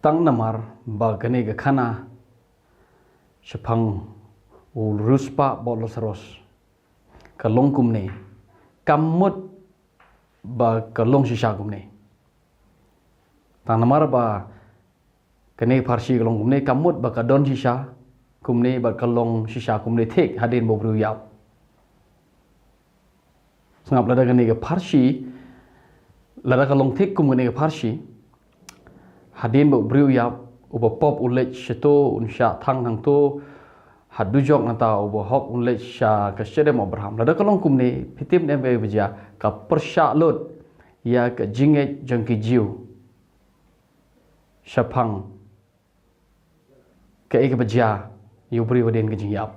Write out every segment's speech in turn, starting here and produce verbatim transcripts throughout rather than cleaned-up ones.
Tang namar ba kane ka khana shaphang u riewspah bad u Lasaros ka long kumne, kam mut ba ka long shisha kumne. Tang namar ba kane ka pharshi ka long kumne, kam mut ba ka don shisha kumne, ba ka long shisha kumne thik hadien ba u briew u ïap. Sngap, lada kane ka pharshi, lada ka long thik kum kane ka pharshi, hadien ba u briew u ïap, uba pop u leit shato, un shah thang hangto, ha dujok, nangta uba hok un leit sha ka shadem u Abraham. Lada ka long kumne, phi tip ne em kaei ba jia? Ka pyrshah lut ïa ka jingngeit jong ki Jiw shaphang kaei kaba jia ïa u briew hadien ka jingïap.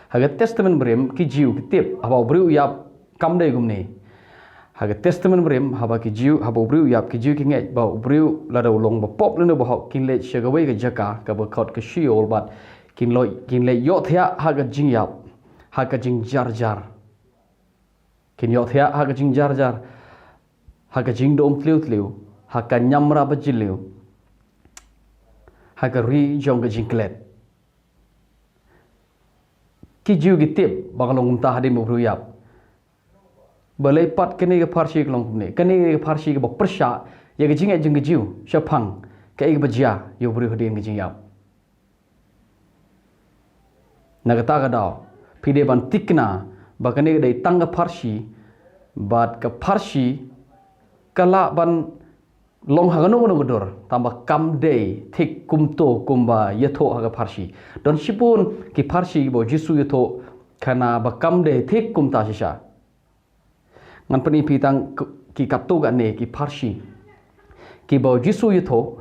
Ha ka Testament Barim, ki Jiw ki tip, haba u briew u ïap kam dei kumne. Ha ka Testament Barim, haba ki Jiw, haba u briew u ïap, ki Jiw ki ngeit ba u briew, lada u long ba pop lane ba hok, kin leit sha kawei ka jaka kaba khot ka Sheol bad kin leit, kin leit ïohthiah ha ka jingïap, ha ka jingjarjar. Kin ïohthiah ha ka jingjarjar, ha ka jingdum tliw tliw, ha ka ñiamra bajylliew, ha ka ri jong ka jingklet. Ki Jiw ki tip ba ka long kumta hadien ba u briew u ïap. Balei pat kane ka pharshi ka long kumne? Kane ka pharshi kaba pyrshah ïa ka jingngeit jong ki Jiw shaphang kaei kaba jia ïa u briew hadien ka jingïap. Na kata ka daw, phi dei ban tikna ba kane ka dei tang ka pharshi, bad ka pharshi ka lah ban long ha kano kano ka dur, tangba kam dei thik kumto kumba ïathuh ha ka pharshi. Don shibun ki pharshi ba u Jisu u ïathuh, kane ba kam dei thik kumta shisha. Ngan pyni phi tang k-, ki katto katne ki pharshi kiba u Jisu u ïathuh,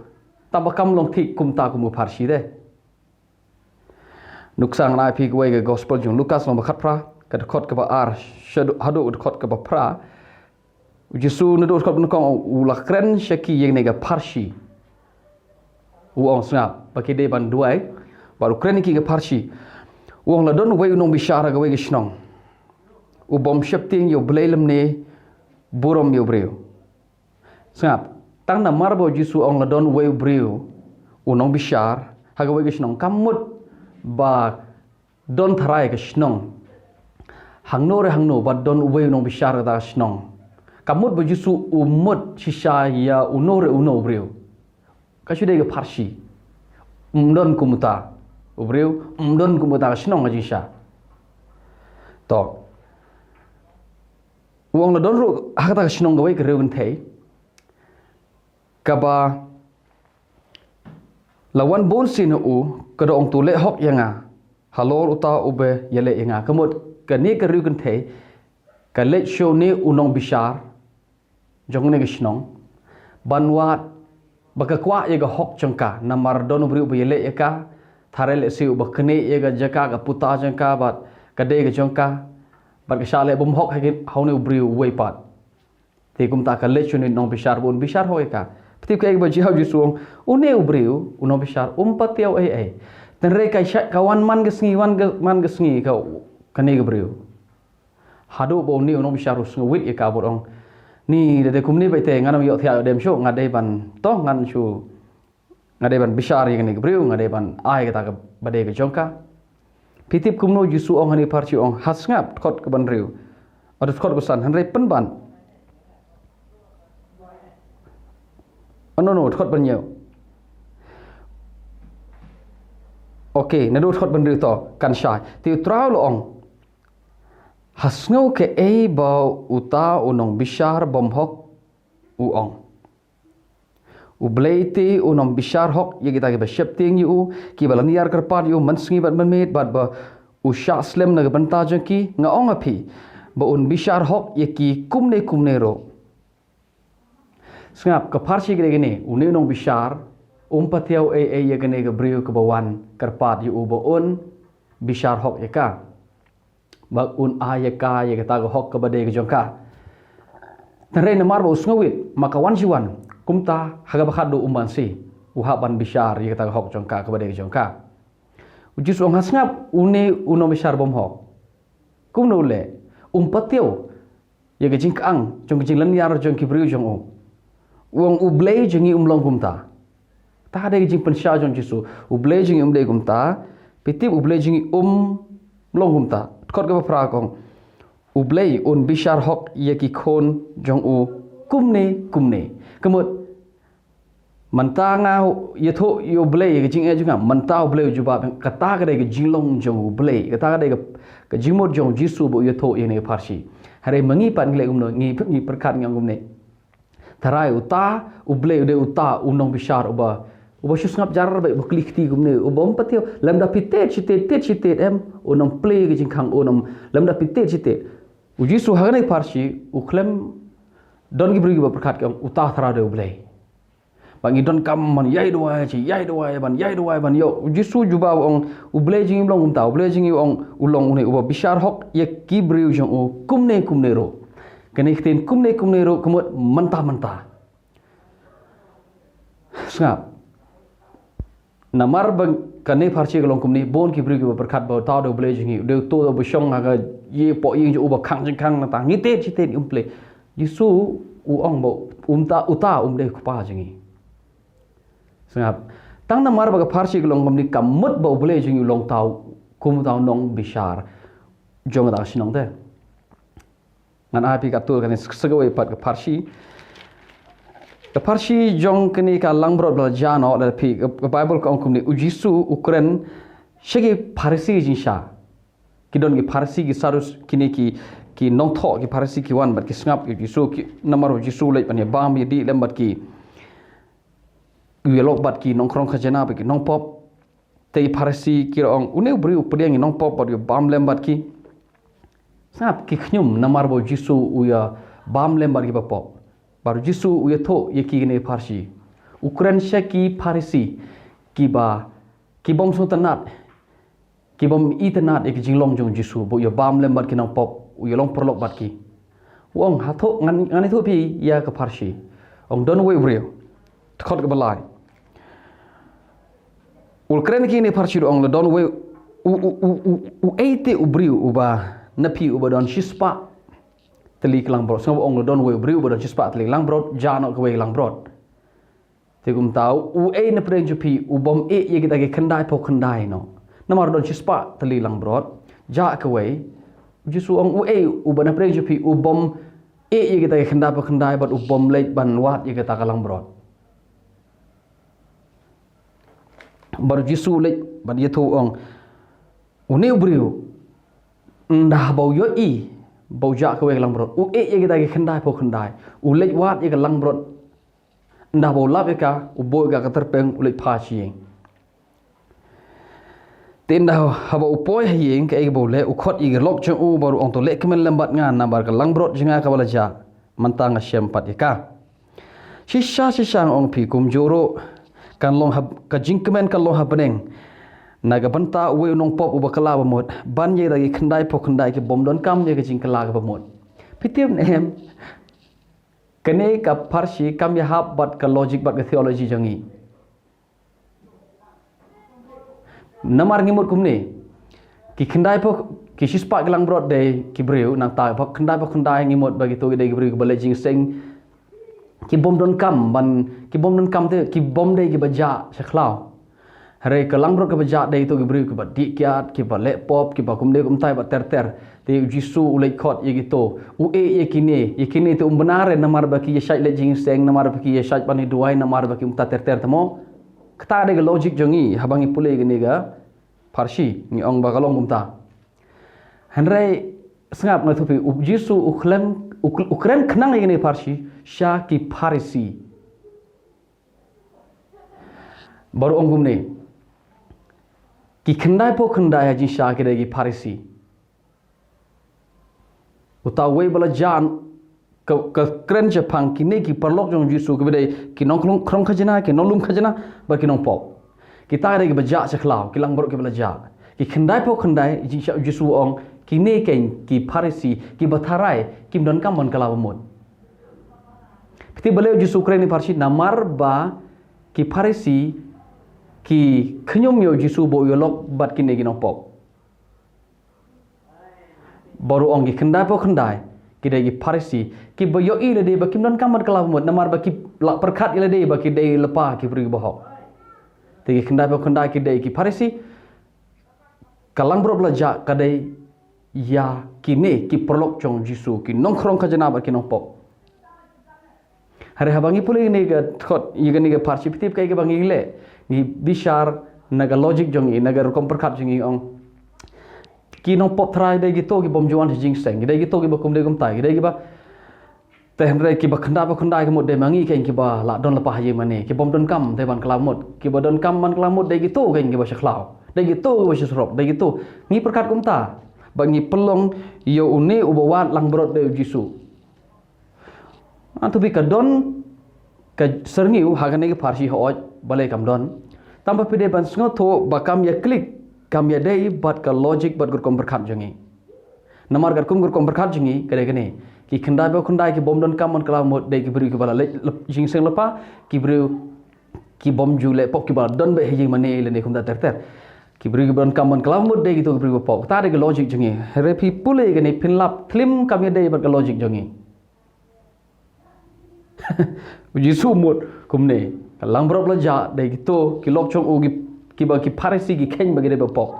tangba kam long thik kumta kum u pharshi de. Nuksa ngan ai phi kawei ka Gospel jong u Lukas lynnong ba khatphra, ka dkhot kaba ar, shaduh, haduh ka dkhot kaba phra. U Jisu naduh ka dkhot nyngkong u la kren sha ki ïa kane ka pharshi. U ong, sngap, ba ki dei ban duwai, bad u kren ïa ki ka pharshi. U ong, la don uwei u nongbishar ha kawei ka shnong, u bym sheptieng ïa U Blei lymne burom ïa u briew. Sngap, tang namar ba u Jisu u ong la don uwei u briew u nongbishar ha kawei ka shnong, kam mut ba don tharai ka shnong hangno re hangno ba don uwei u nongbishar kata ka shnong. Kam mut ba u Jisu u mut shisha ïa uno re uno u briew. Ka shu dei ka pharshi. Um don kum uta u briew, um don kum uta ka shnong ka jingshisha. To, u ong la don ruh ha kata ka shnong kawei ka riew kynthei kaba la wan bun sien ha u, ka da ong, to leh hok ïa nga halor uta uba ïaleh ïa nga. Ka mut kane ka riew kynthei ka leit sha une u nongbishar jong kane ka shnong ban wad ba ka kwah ïa ka hok jong ka, namar don u briew uba ïaleh ïa ka, tharai lehse uba knieh ïa ka jaka ka puta jong ka bad ka dei ka jong ka, bad ka shah leh bymhok ha ki, ha une u briew uwei pat. Te kumta ka leit sha une u nongbishar ba un bishar hok ïa ka. Phi tip kaei ba jia? U Jisu u ong, une u briew, u nongbishar, um patiaw ei ei. Hynrei ka shah, ka wan man ka sngi, wan ka, man ka sngi ka, kane ka briew. Haduh ba une u nongbishar u sngewit ïa ka bad u ong, ni, da dei kumne beit te ngan ym ïohthiah ïoh dem shuh, nga dei ban, to ngan shu, nga dei ban bishar ïa kane ka briew, nga dei ban ai kata kaba dei ka jong ka. Phi tip kumno u Jisu u ong ha kane ka pharshi? U ong, ha, sngap, dkhot kaba hynriew. Haduh dkhot kaba san, hynrei pynban. Oh, no, no, dkhot ba hynñiew. Okay, naduh dkhot ba hynriew to kan shai. Te U Trai u la ong, ha sngew kaei ba uta u nongbishar bymhok u ong. U Blei te un ym bishar hok ïa kita kiba sheptieng ïa u, kiba lynñiar kyrpad ïa u mynsngi bad mynmiet, bad ba u shah slem na ka bynta jong ki? Nga ong ha phi ba un bishar hok ïa ki kumne kumne ruh. Sngap, ka pharshi ka dei kane, une u nongbishar um patiaw ei ei ïa kane ka briew kaba wan kyrpad ïa u ba un bishar hok ïa ka, ba un ai ïa ka ïa kata ka hok kaba dei ka jong ka. Hynrei namar ba u sngewit, ma ka wan shi wan, kumta ha kaba khatduh um banse, u hap ban bishar ïa kata ka hok jong ka kaba dei ka jong ka. U Jisu u ong, ha, sngap, une u nongbishar bymhok. Kumno u leh? Um patiaw ïa ka jingkhang jong ka jinglynñiar jong ki briew jong u. U ong, U Blei jong ngi um long kumta. Ta dei ka jingpynshai jong Jisu. U Blei jong ngi um dei kumta. Phi tip u Blei jong ngi um long kumta. Kot kaba phra ka ong, u Blei un bishar hok ïa ki khun jong u kumne kumne. Ka mut, mynta nga ïathuh ïa u Blei ïa ka jingeh jong nga, mynta u Blei u jubab. Kata ka dei ka jinglong jong u Blei, kata ka dei ka, ka jingmut jong Jisu ba u ïathuh ïa kane ka pharshi. Hynrei ma ngi pat ngi leh kumno? Ngi, ngi pyrkhat ngi ong kumne: Tharai uta u Blei u dei uta u nongbishar uba, uba shu sngap jar beit, uba kli kti kumne, uba ym pat ïoh, lymda phi tied shi tied, tied shi tied em, un ym plie ka jingkhang, un ym, lymda phi tied shi tied. U Jisu ha kane ka pharshi u khlem don ki briew kiba pyrkhat ki ong uta tharai u dei u Blei. Ba ngi donkam ban ïai duwai, shi ïai duwai, ban ïai duwai, ban ïoh. U Jisu u jubab u ong, u Blei jong ngi um long kumta, u Blei jong ngi u ong, u long une uba bishar hok ïa ki briew jong u kumne kumne ruh. Kane ka ktien kumne kumne ruh ka mut mynta mynta. Sngap. Namar ba kane ka pharshi ka long kumne, bun ki briew kiba pyrkhat ba uta u dei u Blei jong ngi, u dei uto uba shong ha ka ïing, hapoh ïing jong u, uba khang jingkhang, nangta ngi tied shi tied ngi ym plie. Jisu u ong ba uta, uta um dei u Kpa jong ngi. Sngap. Tang namar ba ka pharshi ka long kumne, kam mut ba u Blei jong ngi u long uta, kum uta u nongbishar jong kata ka shnong te. Ngan ai phi katto katne sa kawei pat ka pharshi. Ka pharshi jong kane ka langbrot ba la jia noh, lada phi, ka, ka Baibl ka ong kumne, u Jisu u kren sha ki Pharisi jingshisha. Ki don ki Pharisi, ki Saddusi, kine ki, ki nongthoh ki Pharisi ki wan bad ki sngap ïa u Jisu, ki, namar u Jisu u leit ban ïabam ïadih lem bad ki, u ïalok bad ki nongkhrong khajna bad ki nongpop. Te ki Pharisi ki ong, une u briew u pdiang ïa ki nongpop bad u ïabam lem bad ki. Sngap, ki khñium namar ba u Jisu u ïabam lem bad kiba pop. Bad u Jisu u ïathuh ïa ki, kine ki Pharisi. U kren sha ki Pharisi kiba, ki bym sngewtynnat, ki bym itynnat ïa ki jinglong jong u Jisu, ba u ïabam lem bad ki nongpop, u ïalong paralok bad ki. U ong, hato ngan, ngan ïathuh phi ïa ka pharshi. Ong, don uwei u briew. Dkhot kaba lai. U kren ïa kine ki pharshi u ong, la don uwei u, u, u, u, uei te u briew uba na phi uba don shispah tylli ki langbrot. Sngap, u ong la don uwei u briew uba don shispah tylli ki langbrot, jia noh kawei ka langbrot. Te kumta uei na pdeng jong phi u bym ïeh ïa kita ki khyndai phew khyndai noh? Namar don shispah tylli langbrot, jia kawei. U Jisu u ong, uei uba na pdeng jong phi u bym ïeh ïa kita ki khyndai phew khyndai bad u bym leit ban wad ïa kata ka langbrot? Bad u Jisu u leit bad ïathuh u ong, une u briew, ynda ba u ïohi ba u jia kawei ka langbrot, u ïeh ïa kita ki khyndai phew khyndai, u leit wad ïa ka langbrot, ynda ba u lap ïa ka, u buh ïa ka ha ka tyrpeng, u leit phai sha ïing. Te ynda haba u poi ha ïing, kaei kaba u leh? U khot ïa ki lok jong u bad u ong, to lehkmen lem bad nga, namar ka langbrot jong nga kaba la jia, mynta nga shem pat ïa ka. Shisha shisha nga ong ïa phi, kumjuh ruh kan long ha, ka jingkmen kan long ha bneng na ka bynta uwei u nongpop uba kylla bamut ban ïa kita ki khyndai phew khyndai ki bym donkam ïa ka jingkylla kaba mut. Phi tip ne em? Kane ka pharshi kam ïahap bad ka logic bad ka theology jong ngi. Namar ngi mut kumne, ki khyndai phew, ki shispah ki langbrot dei ki briew, nangta phew, khyndai phew khyndai ngi mut ba kito ki dei ki briew kiba leh jingïaseng, ki bym donkam ban, ki bym donkam te, ki bym dei kiba jia sha khlaw. Hynrei ka langbrot kaba jia dei kito ki briew kiba dih kiad, kiba leh pop, kiba kumne kumtai, ba ter ter. Te u Jisu u leit khot ïa kito, u ïeh ïa kine, ïa kine te um bna re, namar ba ki ïashait leh jingïaseng, namar ba ki ïashait ban ïaduwai, namar ba ki kumta ter ter te mo. Kata dei ka logic jong ngi haba ngi pule ïa kane ka pharshi, ngi ong ba ka long kumta. Hynrei sngap, nga ïathuh ïa phi, u Jisu u khlem, u kl-, u kren khnang ïa kane ka pharshi sha ki Pharisi. Bad u ong kumne, ki khyndai phew khyndai ha jingshisha ki dei ki Pharisi. Uta uwei ba la jia, ka, ka kren shaphang kine ki paralok jong u Jisu, kiba dei ki nongkhrong, khrong khajna, ki nonglum khajna, bad ki nongpop. Kita dei kiba jia sha khlaw, ki langbrot kiba la jia. Ki khyndai phew khyndai, Ji-, Jisu u ong, kine keiñ ki Pharisi, kiba tharai kim donkam ban kylla bamut. Phi tip balei u Jisu u kren ïa ki Pharisi? Namar ba ki Pharisi ki khñium ïa u Jisu ba u ïalok bad kine ki nongpop. Bad u ong ki khyndai phew khyndai ki dei ki Pharisi, kiba ïohi lade ba kim donkam ban kylla bamut, namar ba ki la pyrkhat ïa lade ba ki dei lypa, ki briew kiba hok. Te ki khyndai phew khyndai ki dei ki Pharisi, ka langbrot ba la jah ka dei ïa kine ki paralok jong u Jisu, ki nongkhrong khajna bad ki nongpop. Hynrei haba ngi pule ïa kane ka dkhot, ïa kane ka pharshi, phi tip kaei kaba ngi leh, ngi bishar na ka logic jong ngi, na ka rukom pyrkhat jong ngi, ong, ki nongpop Trai dei kito ki bym ju wan sha jingseng, dei kito kiba kumne kumtai, dei kiba, te hynrei kiba khyndai phew khyndai ka mut dei ma ngi kein kiba la don lypa ha ïingmane, ki bym donkam te ban kylla mut, kiba donkam ban kylla mut dei kito kein kiba sha khlaw, dei kito kiba sha surok, dei kito. Ngi pyrkhat kumta, ba ngi pynlong ïa une uba wad langbrot dei u Jisu. Ngan ïathuh ïa phi, ka don ka syrngiew ha kane ka pharshi, hooid, balei kam don. Tangba phi dei ban sngewthuh ba kam ïa click, kam ïadei bad ka logic bad ka rukom pyrkhat jong ngi. Namar ka kum ka rukom pyrkhat jong ngi ka dei kane. Ki khyndai phew khyndai ki bym donkam ban kylla mut dei ki briew kiba la leit lep-, jingseng lypa, ki briew ki bym ju leh pop, kiba don beit ha ïingmane lane kumta ter ter. Ki briew kiba donkam ban kylla mut dei kito ki briew ba pop. Kata dei ka logic jong ngi. Hynrei phi pule ïa kane, phin lap klim kam ïadei bad ka logic jong ngi. U Jisu u mut kumne, ka langbrot ba la jah dei kito ki lok jong u, ki, kiba ki Pharisi ki kheiñ ba ki dei ba pop.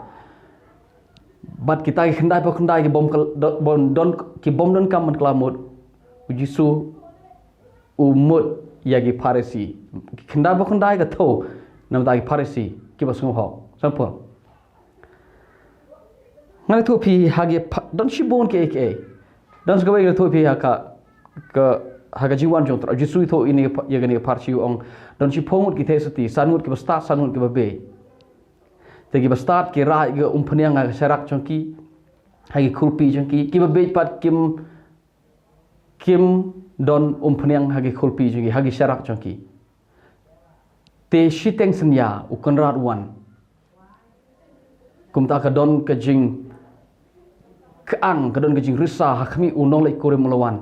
Bad kita ki khyndai phew khyndai ki bym kyl-, do-, bym don, ki bym donkam ban kylla mut, u Jisu u mut ïa ki Pharisi. Ki khyndai phew khyndai ka thew namar ki Pharisi kiba sngewhok. Sampha. Ngan ïathuh ïa phi ha ki pha-, don shibun kiei kiei. Don sa kawei ngan ïathuh ïa phi ha ka, ka, ha ka jingwan jong u Trai. U Jisu u ïathuh ïa kane ka pha-, ïa kane ka pharshi, u ong, don shiphew ngut ki theisotti, san ngut kiba stad, san ngut kiba bieit. Te kiba stad ki rah ïa ka umphniang ha ka sharak jong ki, ha ki khulpi jong ki, kiba bieit pat kim, kim don umphniang ha ki khulpi jong ki, ha ki sharak jong ki. Te shiteng synñia u Kynrad u wan. Kumta ka don ka jingkyang, ka don ka jingrisa ha khmih u nongleit kurim u la wan.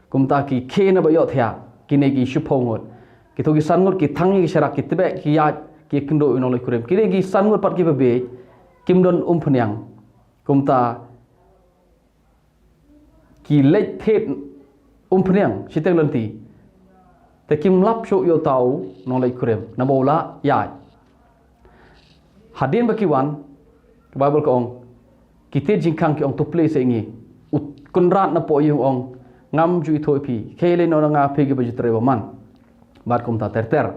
Kumta ki khie na ba ïohthiah, kine ki shiphew ngut. Kito ki san ngut ki thang ïa ki sharak, ki tbeh, ki ïaid, ki kynduh ïa u nongleit kurim. Kine ki san ngut pat kiba bieit, kim don umphniang. Kumta ki leit thied umphniang shiteng lynti. Te kim lap shuh ïa uta u nongleit kurim naba u la ïaid. Hadien ba ki wan, ka Baibl ka ong, ki tied jingkhang ki ong, to ple seh ïa ngi. U Kynrad napoh ïing u ong, ngam ju ithuh ïa phi. Khie leit noh na nga phi kiba ju trei bymman. Bad kumta ter ter.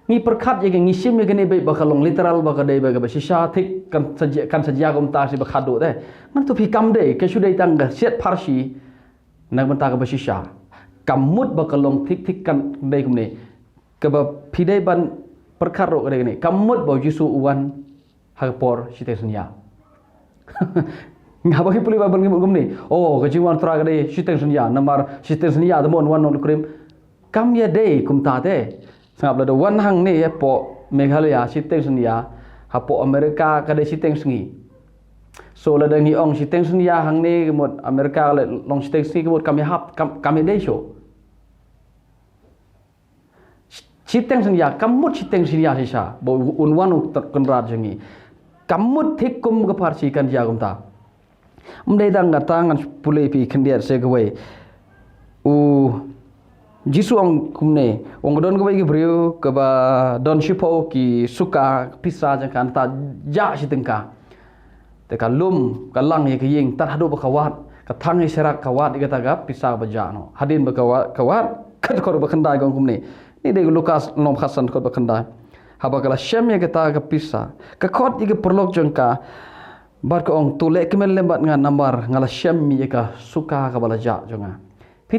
Ngi pyrkhat ïa ka, ngi shim ïa kane beit ba ka long literal, ba ka dei ba kaba shisha, thik kan sa jia, kan sa jia kumta shi ba khadduh te. Ngan ïathuh ïa phi, kam dei, ka shu dei tang ka siat pharshi na ka bynta kaba shisha. Kam mut ba ka long thik thik, kan dei kumne. Kaba phi dei ban pyrkhat ruh ka dei kane. Kam mut ba u Jisu u wan ha ka por shiteng synñia. Haba ngi pule Baibl ngi mut kumne, oh, ka jingwan u Trai ka dei shiteng synñia, namar shiteng synñia te mut un wan u nongleit kurim. Kam ïadei kumta te. Sngap, lada wan hangne hapoh Meghalaya shiteng synñia, hapoh America ka dei shiteng sngi. So lada ngi ong shiteng synñia hangne ka mut America ka long shiteng sngi, ka mut kam ïahap, kam, kam ïadei shuh. Shiteng synñia, kam mut shiteng synñia shisha ba un wan u Kynrad jong ngi. Kam mut thik kum ka pharshi kan jia kumta. Ym dei tang kata, ngan pule ïa phi khyndiat sa kawei. U Jisu u ong kumne, u ong ka don kawei ka briew kaba don shiphew ki suka, pisa jong ka, nangta jah shi tyngka. Te ka lum, ka lang ïa ka ïing, tad haduh ba ka wad, ka thang ïa sharak, ka wad ïa kata ka pisa ba jah noh. Hadien ba ka wad, ka wad, ka dkhot ba khyndai ka ong kumne. Kane dei Lukas lynnong ba khatsan dkhot ba khyndai. Haba ka la shem ïa kata ka pisa, ka khot ïa ki paralok jong ka bad ka ong, to lehkmen lem bad nga namar nga la shem ïa ka suka kaba la jah jong nga. Phi,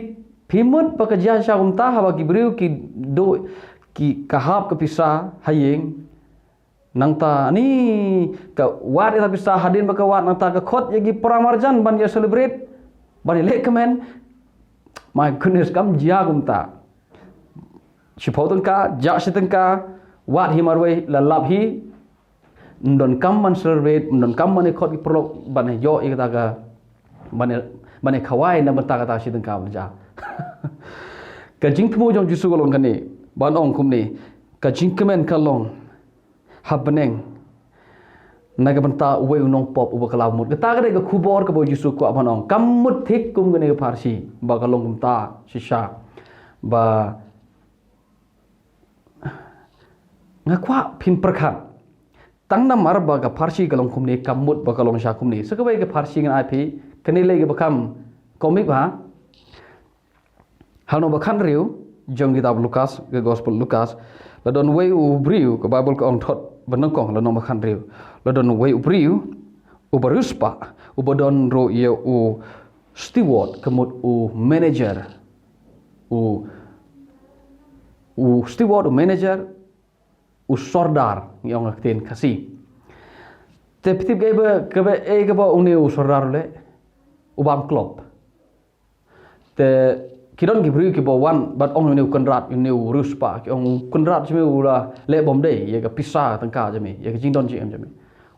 phi mut ba ka jia shisha kumta, haba ki briew ki duh, ki, ka hap ka pisa ha ïing. Nangta, ani, ka wad ïa ka pisa, hadien ba ka wad, nangta ka khot ïa ki para marjan ban ïa celebrate, ban ïa lehkmen. My goodness, kam jia kumta. Shiphew tyngka, jah shi tyngka, wad hi marwei, la lap hi. Ym donkam ban celebrate, ym donkam ban ïa khot ki paralok, ban ïa ïoh ïa kata ka, ban ïa, ban ïa khawai na bynta kata shi tyngka ba la jah. Ka jingthmu jong u Jisu ka long kane, ban ong kumne, ka jingkmen ka long ha bneng na ka bynta uwei u nongpop uba kylla mut. Kata ka dei ka khubor kaba u Jisu u kwah ban ong. Kam mut thik kum kane ka pharshi ba ka long kumta shisha. Ba Nga kwah phin pyrkhat. Tang namar ba ka pharshi ka long kumne, ka mut ba ka long sha kumne. Sa kawei ka pharshi ngan ai phi, kane lei kaba kham komik bha. Ha lynnong ba khathynriew jong kitab Lukas, ka Gospel Lukas, la don uwei u briew, ka Baibl ka ong thot ba nyngkong, lynnong ba khathynriew. La don uwei u briew uba riewspah, uba don ruh ïa u steward, ka mut u manager. U, u steward, u manager, u sordar, ngi ong ha ka ktien Khasi. Te phi tip kaei ba, kaba, eh, kaba une u sordar u leh, u bam klop. Te ki don ki briew kiba wan bad ong ïa une u kynrad, ïa une u riewspah, ki ong, u kynrad jong me u la leh bymdei ïa ka pisa tyngka jong me, ïa ka jingdon jingem jong me.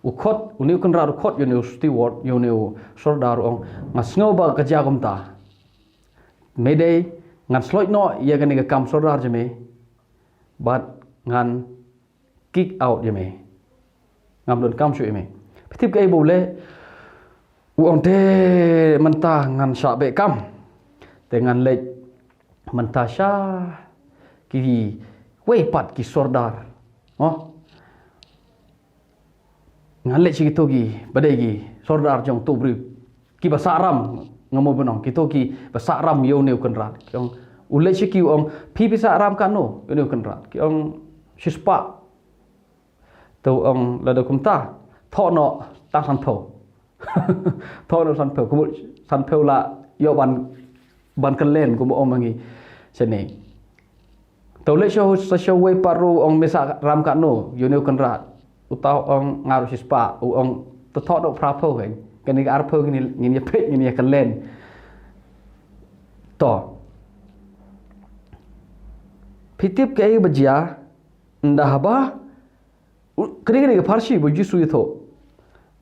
U khot, une u kynrad u khot ïa une u steward, ïa une u sordar, u ong, nga sngew ba ka jia kumta. Me dei, ngan sloit noh ïa kane ka kam sordar jong me, bad ngan kick out ïa me. Ngam donkam shuh ïa me. Phi tip kaei ba u leh? U ong, te mynta ngan shah beh kam. Te ngan leit mynta sha kiwei pat ki sordar. Oh. Ngan leit sha kito kiba dei ki sordar jong uto u briew. Kiba sah ram, nga mut ban ong, kito kiba sah ram ïa une u kynrad. Ki ong, u leit sha ki u ong, phi phi sah ram katno ïa une u kynrad? Ki ong, shispah. Te u ong, lada kumta, thoh noh tang sanphew. Thoh noh sanphew, kumut sanphew lah ïoh ban, ban kylliang, kumba ong ma ngi shane. Te u leit sha, sha uwei pat ruh, u ong, me sah ram katno ïa une u kynrad? Uta u ong, nga ruh shispah. U ong, to thoh noh phraphew, kan? Kane ka arphew ngin, ngin ïa peit, ngin ïa kylliang. To. Phi tip kaei ba jia, ynda haba, u, kane, kane ka pharshi ba u Jisu u ïathuh.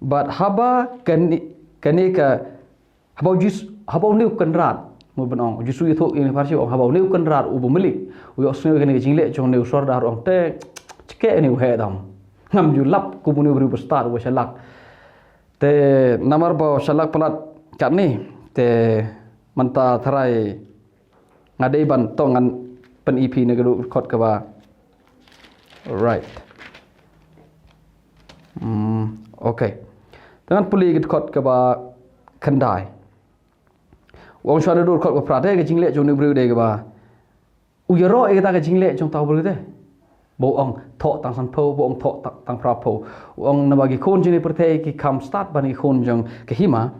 Bad haba kane, kane ka, haba u Jis-, haba une u kynrad, mut ban ong, u Jisu u ïathuh ïa kane ka pharshi, u ong, haba une u kynrad uba malik u ïohsngew ïa kane ka jingleh jong une u sordar, u ong, te, shikhe une u heh dam. Ngam ju lap kum une u briew uba stad, uba shalak. Te namar ba u shalak palat katne, te mynta tharai nga dei ban, to ngan pyni ïa phi na ka dkhot kaba. Right. Hmm, okay. Te ngan pule ïa ka dkhot kaba khyndai. U ong shuwa na ka dkhot kaba phra, te ka jingleh jong une u briew dei kaba u ïaroh ïa kata ka jingleh jong uta u briew te. Ba u ong thoh tang sanphew, ba u ong thoh tang, tang phraphew. U ong naba ki khun jong kane ka pyrthei ki kham stad ban ki khun jong ka hima.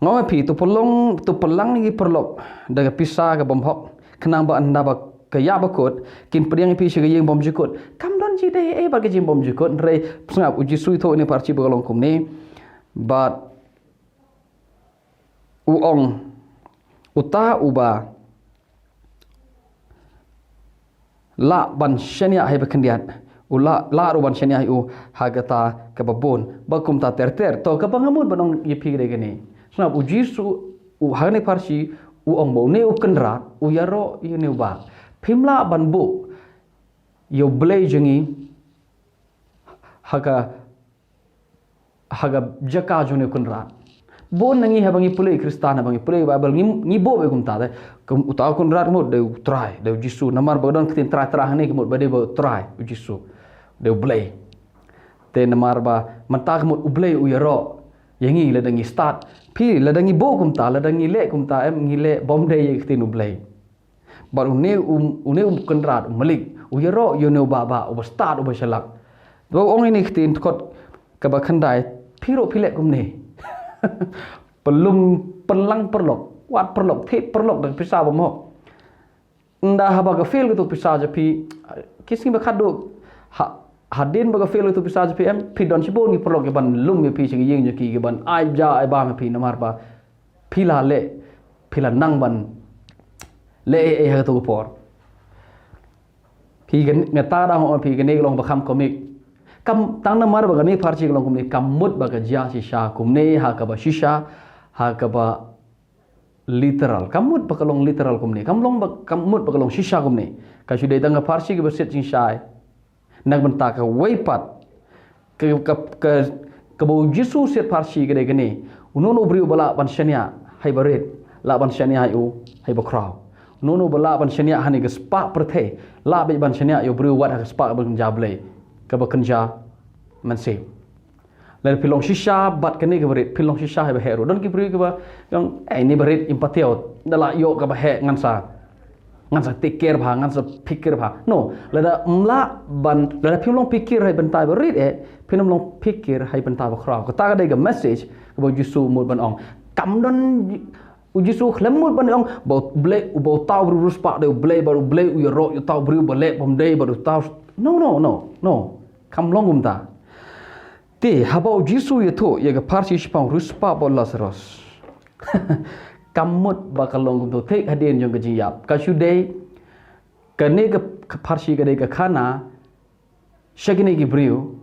Nga ong ïa phi, to pynlong, to pynlang ïa ki paralok da ka pisa ka bymhok, khnang ba ynda ba ka ïaid bakut, kin pdiang ïa phi sha ka ïing bymjukut. Kam don jingïadei ei bad ka jingbymjukut, hynrei sngap, u Jisu u ïathuh ïa kane ka pharshi ba ka long kumne. Bad u ong, uta uba lah ban shaniah ha kaba khyndiat, u lah, lah ruh ban shaniah ïa u ha kata kaba bun. Ba kumta ter ter. To, kaba nga mut ban ong ïa phi ka dei kane. Sngap, u Jisu, u, ha kane ka pharshi, u ong ba une u kynrad u ïaroh ïa une u bah. Phim lah ban buh ïa U Blei jong ngi ha ka, ha ka jaka jong une u kynrad. Bun na ngi haba ngi pule Khristan, haba ngi pule Baibl, ngi, ngi buh beit kumta te. Kum uta u kynrad, mut dei u Trai, dei u Jisu. Namar ba ka don ka ktien Trai, Trai hangne, ka mut ba dei ba u Trai, u Jisu, dei U Blei. Te namar ba mynta ka mut U Blei u ïaroh ïa ngi lada ngi stad. Phi, lada ngi buh kumta, lada ngi leh kumta, em, ngi leh bymdei ïa ka ktien U Blei. Bad une u, une u kynrad, u malik, u ïaroh ïa une u bah bah, uba stad, uba shalak. Te u ong ïa kane ka ktien, dkhot kaba khyndai, phi ruh phi leh kumne. Pynlum, pynlang paralok, wad paralok, thied paralok da ka pisa bymhok. Ynda haba ka fail kato ka pisa jong phi, ki sngi ba khadduh, ha, hadien ba ka fail kato ka pisa jong phi, em, phi don shibun ki paralok kiban lum ïa phi sha ka ïing jong ki, kiban ai ja ai bam ïa phi, namar ba phi la leh, phi la nang ban leh ei ei ha kato ka por. Phi, kan, nga ta dang ong ïa phi, kane ka long ba kham komik. Kam, tang namar ba kane ka pharshi ka long kumne, kam mut ba ka jia shisha kumne, ha kaba shisha, ha kaba literal. Kam mut ba ka long literal kumne, kam long ba, kam mut ba ka long shisha kumne. Ka shu dei tang ka pharshi kaba siat jingshai. Na ka bynta kawei pat, ka, ka, ka, kaba u Jisu u siat pharshi ka dei kane. Uno uno u briew ba lah ban shaniah ha kaba rit, lah ban shaniah ïa u ha kaba khraw. Uno uno ba lah ban shaniah ha kane ka spah pyrthei, lah beit ban shaniah ïa u briew wat ha ka spah kaba kynja Blei, kaba kynja mynsiem. Lada phi long shisha bad kane kaba rit, phi long shisha ha kaba heh ruh. Don ki briew kiba ong, "Eh, ine ba rit, im pat thiaw, da lah ïoh kaba heh ngan sa, ngan sa take care bha, ngan sa phikir bha." No, lada ym lah ban, lada phim long phikir ha ka bynta ba rit eh, phin ym long phikir ha ka bynta ba khraw. Kata ka dei ka message kaba u Jisu u mut ban ong. Kam don, u Jisu u khlem mut ban ong ba u Blei, uba uta u briew riewspah dei u Blei, bad u Blei u ïaroh ïa uta u briew ba leh bymdei, bad uta u, no, no, no, no. Kam long kumta. Te haba u Jisu u ïathuh ïa ka pharshi shaphang u riewspah bad u Lasarus, kam mut ba ka long kumta thik hadien jong ka jingïap. Ka shu dei, kane ka, ka pharshi ka dei ka khana sha kine ki briew,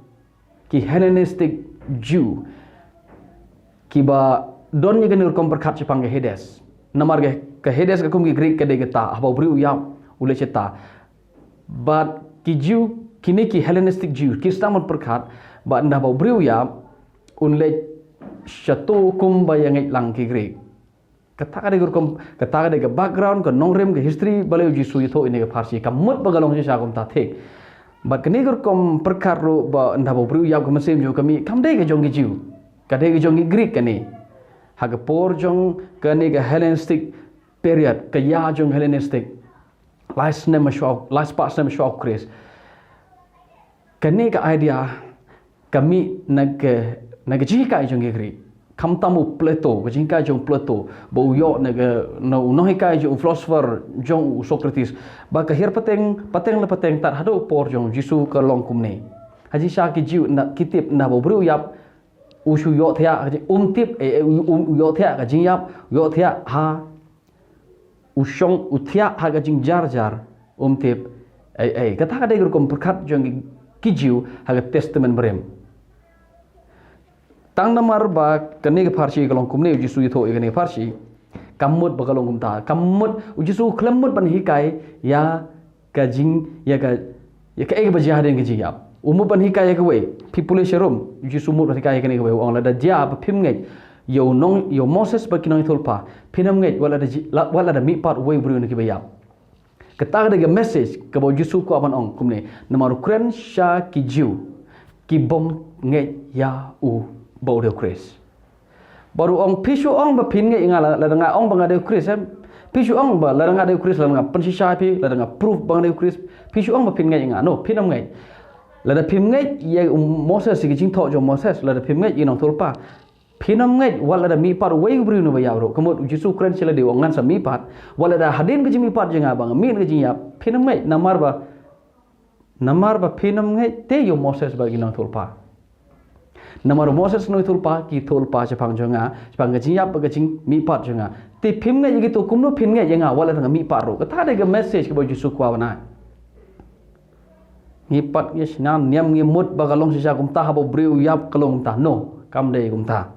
ki Hellenistic Jew, kiba don ïa kane ka rukom pyrkhat shaphang ka Hades. Namar ka, ka Hades ka kum ki Greek ka dei ka ta, haba u briew u ïap u leit sha ta. Bad ki Jew, kine ki Hellenistic Jew, ki sdang ban pyrkhat ba ynda ba u briew u ïap, un leit sha to kumba ïa ngeit lang ki Greek. Kata ka dei ka rukom, kata ka dei ka background, ka nongrim, ka history, balei u Jisu u ïathuh ïa kane ka pharshi. Kam mut ba ka long shisha kumta thik. Bad kane ka rukom pyrkhat ruh ba ynda ba u briew u ïap ka mynsiem jong u ka mih, kam dei ka jong ki Jew. Ka dei ka jong ki Greek kane. Ha ka por jong kane ka Hellenistic period, ka ïa jong Hellenistic. Lai snem shuwa, lai spah snem shuwa u Khrist. Kane ka idea ka mih na ka, na ka jinghikai jong ki Greek. Khamtam u Plato, ka jinghikai jong Plato, ba u ïoh na ka, na u nonghikai jong u philosopher jong u Socrates. Ba ka hiar pateng, pateng la pateng tad haduh por jong u Jisu ka long kumne. Ha jingshisha ki Jiw na, ki tip ynda ba u briew u ïap, u shu ïohthiah ka jing, um tip, eh, eh, u, um, u ïohthiah ka jingïap, u ïohthiah ha, u shong, u thiah ha ka jingjar jar, um tip, eh, eh, kata ka dei ka rukom pyrkhat jong ki, ki Jiw ha ka Testament Barim. Tang namar ba kane ka pharshi ka long kumne, u Jisu u ïathuh ïa kane ka pharshi, kam mut ba ka long kumta, kam mut, u Jisu u khlem mut ban hikai ïa ka jing, ïa ka, ïa kaei kaba jia hadien ka jingïap. U mut ban hikai ïa kawei, phi pule sharum, u Jisu u mut ban hikai ïa kane kawei, u ong lada jia ba phim ngeit ïa u nong, ïa u Moses bad ki nongïathuhlypa, phin ym ngeit wat lada ji, la, wat lada mihpat uwei u briew na kiba ïap. Kata ka dei ka message kaba u Jisu u kwah ban ong kumne, namar u kren sha ki Jiw, ki bym ngeit ïa u ba u dei u Khrist. Bad u ong, phi shu ong ba phin ngeit ïa nga la, lada nga ong ba nga dei u Khrist, em? Phi shu ong ba lada nga dei u Khrist, lada nga pynshisha ïa phi, lada nga proof ba nga dei u Khrist, phi shu ong ba phin ngeit ïa nga. No, phin ym ngeit. Lada phim ngeit ïa u Moses, ïa ki jingthoh jong u Moses, lada phim ngeit ïa ki nongïathuhlypa, phin ym ngeit wat lada mihpat uwei u briew na kiba ïap ruh. Ka mut u Jisu u kren sha lade, u ong ngan sa mihpat. Wat lada hadien ka jingmihpat jong nga ba nga mih na ka jingïap, phin ym ngeit, namar ba, namar ba phin ym ngeit te ïa u Moses bad ki nongïathuhlypa. Namar u Moses, ki nongïathuhlypa ki ïathuhlypa shaphang jong nga, shaphang ka jingïap bad ka jingmihpat jong nga. Te phim ngeit ïa kito, kumno phin ngeit ïa nga wat lada nga mihpat ruh? Kata ka dei ka message kaba u Jisu u kwah ban ai. Ngi pat ngi sngewthuh, ngi mut ba ka long shisha kumta, haba u briew u ïap ka long kumta. No, kam dei kumta.